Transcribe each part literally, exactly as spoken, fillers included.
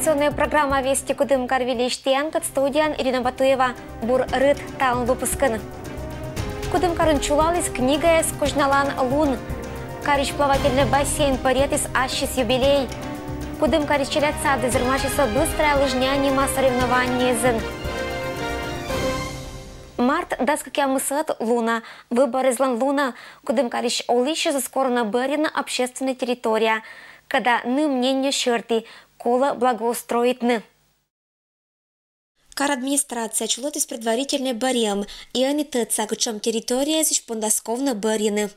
Информационная программа «Вести Кудымкар» выльысь тӥянкыд, студияын Ирина Батуева. Бур рыт талун выпускын. Кудымкарын чулализ книгаез козьналан лун. Карысь плавательный бассейн пӧръятӥз ассьыс юбилей. Кудымкарысь челядь садыз вермасьӧ «Быстрая лыжня» нима соревнованиезын. Март дас кыкъямысэтӥ луна, выборъёслэн луна. Кудымкарысь улӥсьёсыз корыны бӧръены общественной территория, кӧда ным мнение сьӧртӥ, колэ благоустроитны. Кар администрация чулэтӥз предварительной бӧръем, и ӧні тӧдса, кыӵе территориязысь пондасковны бӧръены.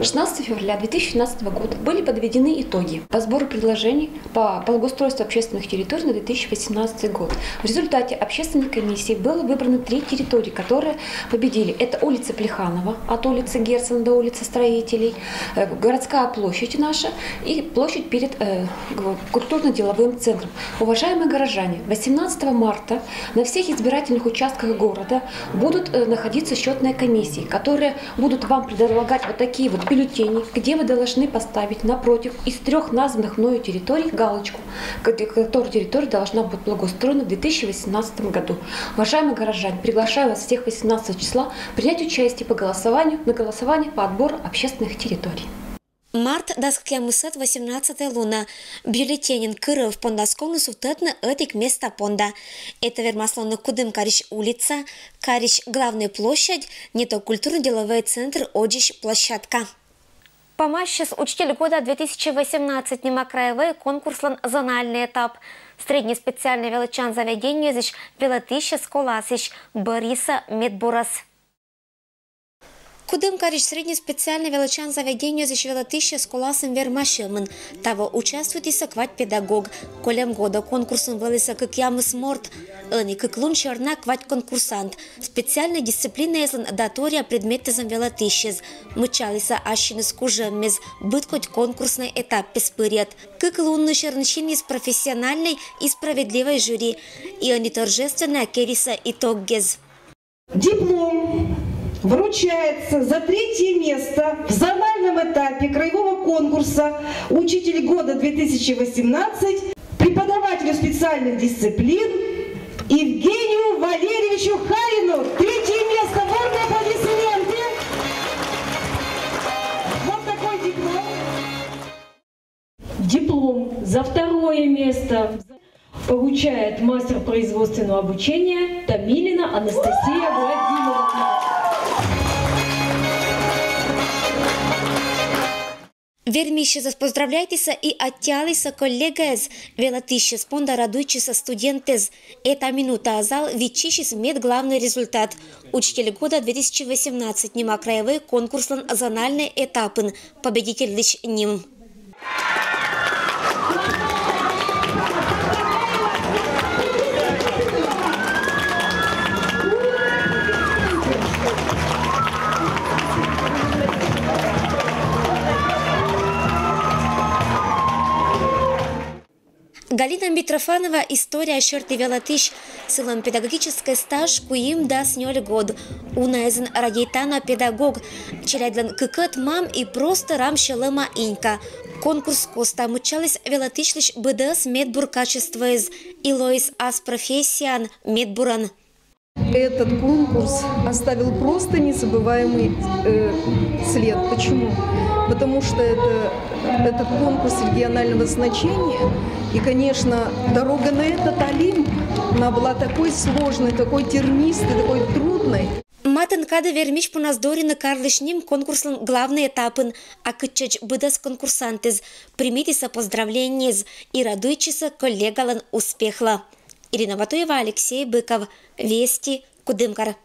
Шестнадцатого февраля две тысячи семнадцатого года были подведены итоги по сбору предложений по благоустройству общественных территорий на две тысячи восемнадцатый год. В результате общественных комиссий было выбрано три территории, которые победили. Это улица Плеханова, от улицы Герцена до улицы Строителей, э, городская площадь наша и площадь перед, э, г-, культурно-деловым центром. Уважаемые горожане, восемнадцатого марта на всех избирательных участках города будут, э, находиться счётные комиссии, которые будут вам предлагать вот такие вот бюллетени, где вы должны поставить напротив из трёх названных мною территорий галочку, кот-, которая территория должна быть благоустроена в две тысячи восемнадцатом году. Уважаемые горожане, приглашаю вас всех восемнадцатого числа принять участие по голосованию на голосовании по отбору общественных территорий. Март дас кыкъямысэтӥ, восемнадцатая луна. Бюллетенен кыров пондасковны сувтэтны ӧтик места понда. Это вермас луыны Кудымкарысь улица, карысь главной площадь, не то культурно-деловой центр озьысь площадка. Помасьёс «Учитель года две тысячи восемнадцать» нима краевой конкурслэн зональный этап. Средней специальной велӧтчан заведениезысь велӧтӥсьёс коласьысь бӧрйисьсэ медбуръёс. Кудымкарысь средней специальной велӧтчан заведениезысь велӧтӥсьёс коласын вермасьёмын. Таво участвуйтӥсьёс квать педагог. Кольӧм годо конкурсын вӧлысьёс кыкъямыс морт. Ӧні кык лун сьӧрна квать конкурсант. Специальной дисциплинаезлэн даторъя предметэзлэн велӧтӥсьёс. Мыччалысьёс ассиныз кужэммес, быд куать конкурснэй этапез пыръет. Кык лунлы сьӧрын синйиз профессиональной и справедливой жюри. И ӧні торжественно керисьёс итоггес. Диплом вручается за третье место в зональном этапе краевого конкурса «Учитель года две тысячи восемнадцать» преподавателю специальных дисциплин Евгению Валерьевичу Харину. Третье место. Бурные аплодисменты. Вот такой диплом. Диплом за второе место получает мастер производственного обучения Томилина Анастасия Владимировна. Вермисьёсыз поздравляйтӥсьёс и аттьӧалысьёс коллегаез, велӧтӥсьёс понда радуйтчисьёс, студентэз. Эта минута азьло виччысиз мед главный результат. «Учитель года две тысячи восемнадцать» нима краевой конкурслэн зональной этапын победительлэсь ним. Галина Митрофанова история сьӧртӥ велӧтӥсь. Сылэн педагогической стаж куинь дас нёль год. Унаезын радейтана педагог. Челядьлэн кыкетӥ мам и просто рам сьӧлэма инька. Конкурс костта мыччалӥз велӧтӥсьлэсь быдэс медбур качествоез и лоиз ас профессиен медбурен. Этот конкурс оставил просто незабываемый, э, след. Почему? Потому что это, этот конкурс регионального значения. И, конечно, дорога на этот Олимп, она была такой сложной, такой тернистой, такой трудной. Матын кадь вермись понна дорын карлысь ним конкурслэн главный этапын, а кытчӧдз быдэс конкурсантэз, примитыса поздравлениез и радуйтчиса коллегалэн успехла. Ирина Батуева, Алексей Быков, «Вести», Кудымкар.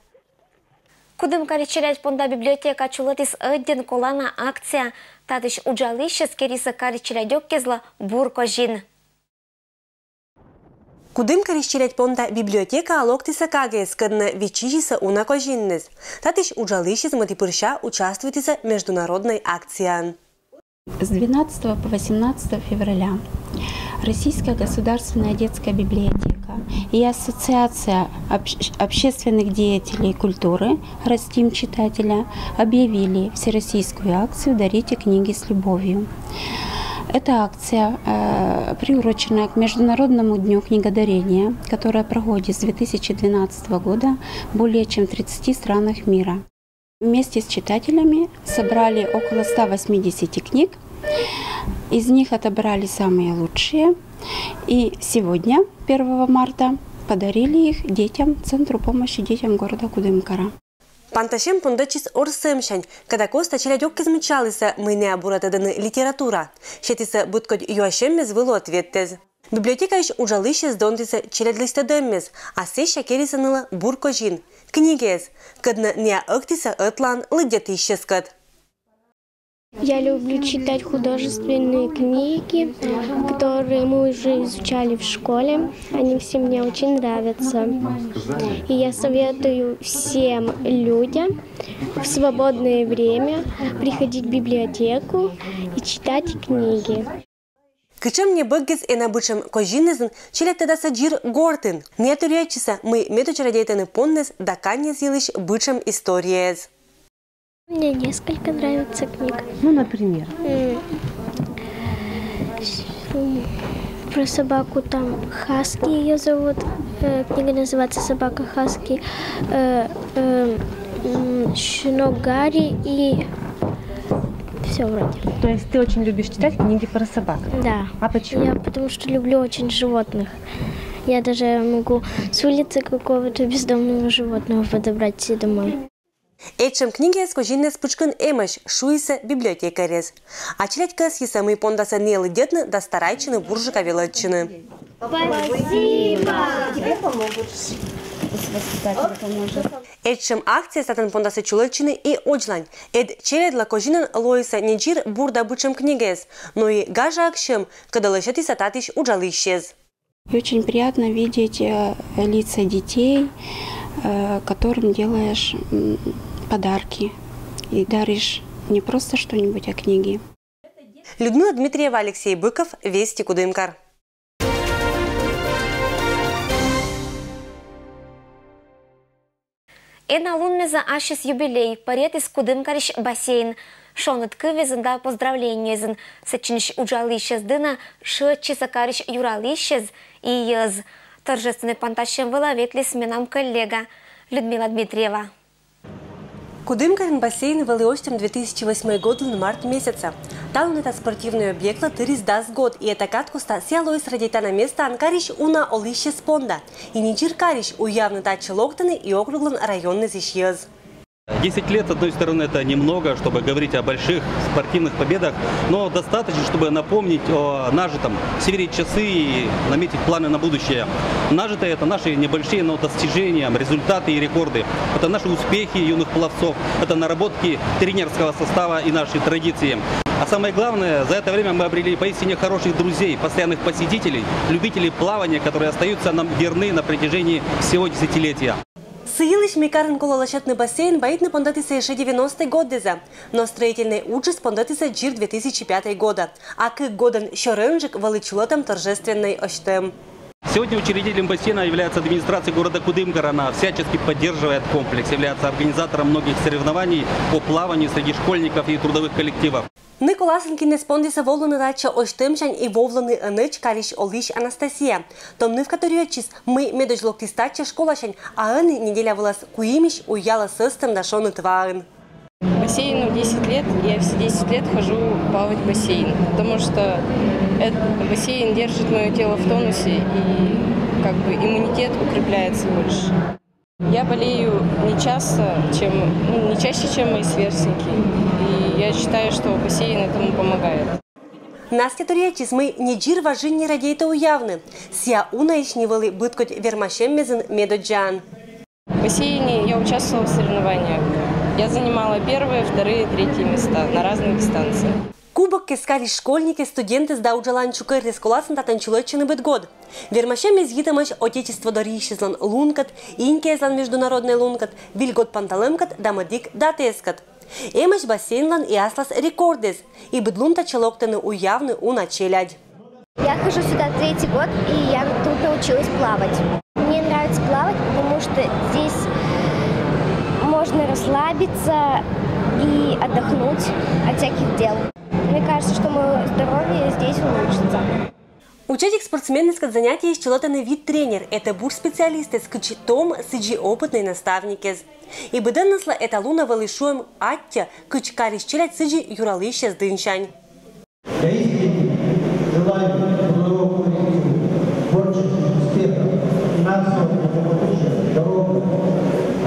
Кудымкарысь челядь понда библиотека чулэтӥз «Ӧдйӧн колана» акция. Татысь ужалысьёс керисьёс карысь челядёк кезлы бур козин. Кудымкарысь челядь понда библиотекаын локтӥсьёс кагез кӧдны виччысьёслы уна козинэз. Татысь ужалысьёс мытӥ пырысь участвуйтӥсьёс международной акциын. С двенадцатого по восемнадцатое февраля Российская государственная детская библиотека и Ассоциация общ-, общественных деятелей культуры «Растим читателя» объявили всероссийскую акцию «Дарите книги с любовью». Эта акция э, приурочена к Международному дню книгодарения, которая проходит с две тысячи двенадцатого года более чем в тридцати странах мира. Вместе с читателями собрали около ста восьмидесяти книг. Из них отобрали самые лучшие. И сегодня, первого марта, подарили их детям, Центру помощи детям города Кудымкара. Пантасем пондэтчис орсэмсянь, кадакоста челядь ог кизмычалыса, мыйнэ абура тӧдыны литература. Сетыса быдкодь юасеммес вылу ответтэз. Библиотекаысь уджалысез дондыса челядьлысь тӧдэммес, а сэсся кериса нылы бур козин, книгаез, кӧдны ньӧжйӧ ӧктыса ӧтлаын лыддьытысьсэскӧд. Я люблю читать художественные книги, которые мы уже изучали в школе. Они все мне очень нравятся. И я советую всем людям в свободное время приходить в библиотеку и читать книги. Кыӵе небӧггес эн абычем козинэзын челядь тӧдаса дзир гортын. Ньӧжйӧ ӧтчыса, мый медодз радейтыны поннэз да каньяз йылысь быдӟым историяез. Мне несколько нравится книг. Ну, например? М, с- м, Про собаку там Хаски ее зовут. Э, Книга называется «Собака Хаски». Э, э, м, Щенок Гарри и все вроде. То есть ты очень любишь читать книги про собак? Да. А почему? Я потому что люблю очень животных. Я даже могу с улицы какого-то бездомного животного подобрать себе домой. Эктчем книгаез козинэз пычкын эмӧсь, шуиса библиотекарез. А челядь кӧсйиса, мый пондаса ньӧжйӧ лыддьыны да старайтчыны бурджыка велӧдчыны. Спасибо! Тебе помогут. Воспитатель поможет. Эктчем акцияез татын пондаса чулӧдчыны и одзлань. Эд челядьлы козинэн лоиса не дзир бур да быдӟым книгаез, но и гажа ӧксьӧм, кодӧс лӧсьӧдіс татысь уджалысез. И очень приятно видеть э, лица детей, э, которым делаешь м, подарки и даришь не просто что-нибудь, а книги. Людмила Дмитриева, Алексей Быков, Вести, Кудымкар. Эн а лунмеза ассьыс юбилей, пӧръятіс Кудымкарысь бассейн. Шоныт кывъёсын да поздравлениесын. Сэтчынысь уджалысез дынӧ шыӧдчисӧ карысь юралысез и йӧз. Торжественнӧй пантасьӧм вылӧ ветліс менам коллега Людмила Дмитриева. Кудымкарын бассейн вӧлі осьтӧм две тысячи восьмой годлӧн март месяцӧ. Талун эта спортивнӧй объектлы тырис дас год, и эта кадкостса сійӧ лоис радейтана местаӧн карысь уна олысьӧс понда. И не дзир карысь уявны татчӧ локтӧны и округлӧн районнызысь йӧз. Десять лет, с одной стороны, это немного, чтобы говорить о больших спортивных победах, но достаточно, чтобы напомнить о нажитом, сверить часы и наметить планы на будущее. Нажитое — это наши небольшие, но достижения, результаты и рекорды. Это наши успехи юных пловцов, это наработки тренерского состава и наши традиции. А самое главное, за это время мы обрели поистине хороших друзей, постоянных посетителей, любителей плавания, которые остаются нам верны на протяжении всего десятилетия. Сы йылысь, мый карын колӧ лӧсьӧдны бассейн, вайитны пондӧтісӧ ещӧ девяностӧй годдеза. Но строительнӧй уджыс пондӧтісӧ дзир две тысячи пятӧй годӧ. А кык годӧн сёрӧнджык вӧлі чулӧтӧм торжественнӧй ӧстӧм. Сегодня учредителем бассейна является администрация города Кудымкара. Она всячески поддерживает комплекс, является организатором многих соревнований по плаванию среди школьников и трудовых коллективов. Ныко ласянь киннас пондісӧ волыны татчӧ ӧстӧмсянь и вӧвлыны ӧнӧдз карысь олысь Анастасия. Том нывка торъя ӧтчис, мый медодз локтіс татчӧ школасянь, а ӧні неделя вылас куимысь уялӧ сӧстӧм да шоныт ваӧн. Бассейну десять лет, и я все десять лет хожу плавать в бассейн, потому что это, бассейн держит мое тело в тонусе, и как бы иммунитет укрепляется больше. Я болею не часто, чем, ну, не чаще, чем мои сверстники. И я считаю, что бассейн этому помогает. Настя торъя ӧтчис, мый не дзир важинь ни радейтӧ уявны. Сійӧ унаысь ни вӧлі быдкодь вермасьӧммезын медодззаӧн. В бассейне я участвовала в соревнованиях. Я занимала первые, вторые, третьи места на разных дистанциях. Кубоккез карысь школьникъяс, студентъяс да уджалан чукӧръяс коласны татӧн чулӧдчыны быд год. Вермасьӧмез йитӧмаӧсь Отечество дорйысьлӧн лункӧд, Инкиӧзлӧн международнӧй лункӧд, Виль год панталӧмкӧд да мӧдик датаыскӧд. Эмӧсь бассейнлӧн и аслас рекордэз, и быд лун татчӧ локтӧны уявны уна челядь. Я хожу сюда третий год, и я тут научилась плавать. Мне нравится плавать, потому что здесь можно расслабиться и отдохнуть от всяких дел. Мне кажется, что мое здоровье здесь улучшится. Участник спортсменскӧд занятиеяс чылӧтӧны вит тренер. Это бур специалистыс, кыдз том сідзи опытнӧй наставникыс. И быдӧннысьлы эталунӧ вӧлі шуэм аттьӧ, кыдз карысь челядь сідзи юралысьӧс дінсянь. Я искренне желаю трудовому коллективу, творческих успехов, финансового благополучия, здоровья,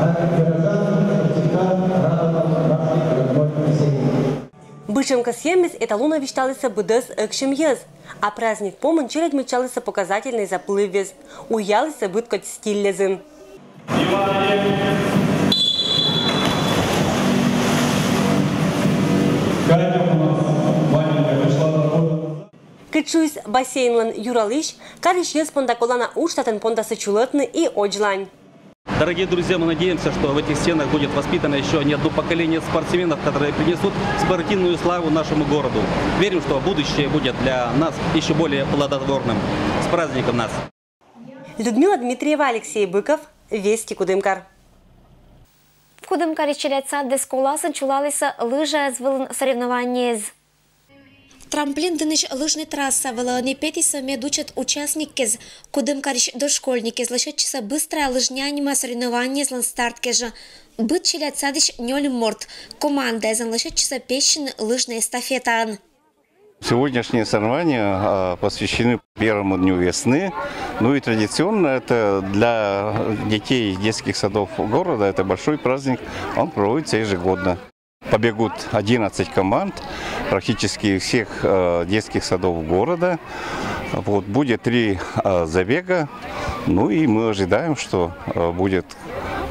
а горожанам всегда радоваться нашей родной земле. Быдшӧм кӧсйӧмыс эталунӧ висьталісӧ быдӧс ӧксьӧм йӧз. А праздник помын челядь мыччалісӧ показательнӧй заплыввез. Уялісӧ быд кодь стильлезын. Катя у нас маленькая пришла с работы. Кыдз шуис бассейнлӧн юралысь, карысь йӧз понда колана удж татӧн пондасӧ чулӧтны и водзлань. Дорогие друзья, мы надеемся, что в этих стенах будет воспитано еще не одно поколение спортсменов, которые принесут спортивную славу нашему городу. Верим, что будущее будет для нас еще более плодотворным. С праздником нас! Людмила Дмитриева, Алексей Быков, Вести, Кудымкар. Кудымкарысь челядь садыс коласын чулалісӧ лыжаяс вылын соревнованиеяс. Трамплин дінысь лыжнӧй трасса вылӧ ӧні петісӧ медучӧт участниккӧд. Кудымкарысь дошкольникъяс лӧсьӧдчисӧ «Быстрая лыжня» нима соревнованиеяслӧн старт кежӧ. Быд челядь садысь нёль морт командаэзӧн лӧсьӧдчисӧ пессьыны лыжнӧй эстафетаын. Сегодняшние соревнования, а, посвящены первому дню весны. Ну и традиционно это для детей детских садов города это большой праздник. Он проводится ежегодно. Побегут одиннадцать команд, практически из всех, э, детских садов города. Вот, будет три, э, забега. Ну и мы ожидаем, что, э, будет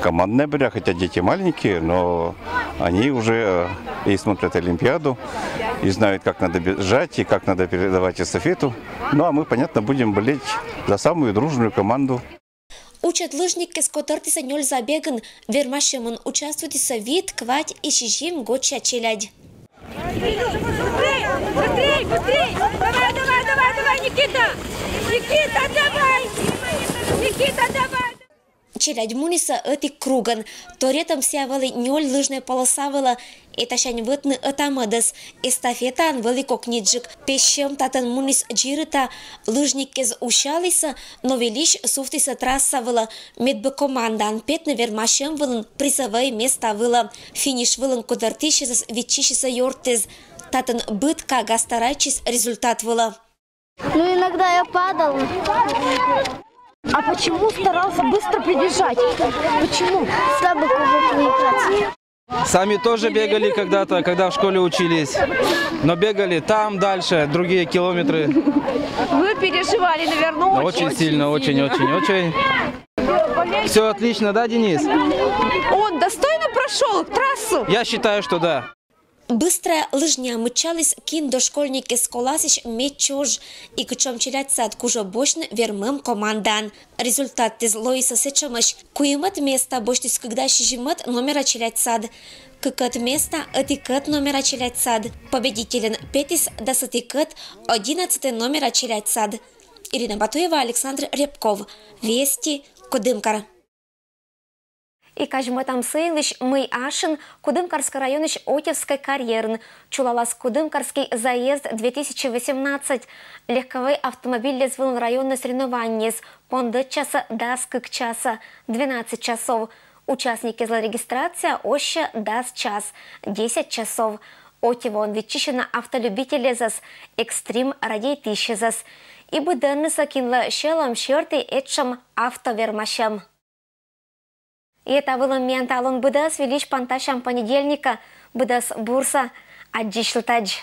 командная борьба, хотя дети маленькие, но они уже, э, и смотрят Олимпиаду, и знают, как надо бежать и как надо передавать эстафету. Ну а мы, понятно, будем болеть за самую дружную команду. Учӧт лыжникъяс котӧртісӧ нёль забегын. Вермасьӧмын участвуйтісӧ вит, квайт и сизим годся челядь. Быстрей, быстрей, быстрей! Давай, давай, давай, давай, Никита! Никита, давай! Никита, давай! Челядь мунісӧ ӧти кругӧн. Торйӧтӧм сійӧ вӧлі нёль лыжнӧй полоса вылӧ. Этасянь вӧтны ӧта-мӧдӧс. Эстафетаын вӧлі кокниджык. Пессьӧм татӧн муніс дзирыта. Лыжникъяс усялісӧ, но вильысь сувтісӧ трасса вылӧ, мед бы командаын петны вермасьӧм вылын призӧвӧй места вылӧ. Финиш вылын котӧртысьясӧс виччысисӧ ёртъяс. Татӧн быд кага старайтчис результат вылӧ. Ну, иногда я падал. А почему старался быстро прибежать? Почему? Чтобы кубок выиграть. Сами тоже бегали когда-то, когда в школе учились. Но бегали там дальше, другие километры. Вы переживали, наверное, очень, очень сильно, очень, очень, очень. Все отлично, да, Денис? Он достойно прошел трассу? Я считаю, что да. Быстрая лыжня мыччаліс кин дошкольникъяс коласьысь медчӧж, и кутшӧм челядь сад кужӧ босьтны вермӧм командаӧн. Результатыс лоисӧ сэтшӧмӧсь: куимӧд места босьтіс кыкдас сизимӧд номера челядь сад, кыкӧд места — ӧтикӧд номера челядь сад. Победительӧн петіс дас ӧтикӧд, одиннадцатӧй номера челядь сад. Ирина Батуева, Александр Рябков, Вести, Кудымкар. И казьмӧдам сыылысь, мый ашын Кудымкарскӧй районысь Отевскӧй карьерын чулалас «Кудымкарский заезд две тысячи восемнадцать». Легковӧй автомобильяс вылын районнӧй соревнованиеяс пондӧдчасӧ дас кык часӧ, двенадцать часов. Участникъяслӧн регистрация оссьӧ дас час, десять часов. Отевоын виччысьӧны автолюбительясӧс, экстрим радейтысьясӧс. И быдӧннысӧ, кинлы сьӧлӧм серти этшӧм авто вермасьӧм. И та вылын миян талун быдӧс. Вильысь пантасям понедельникӧ. Быдӧс бурсӧ. Аддзысьлытӧдз.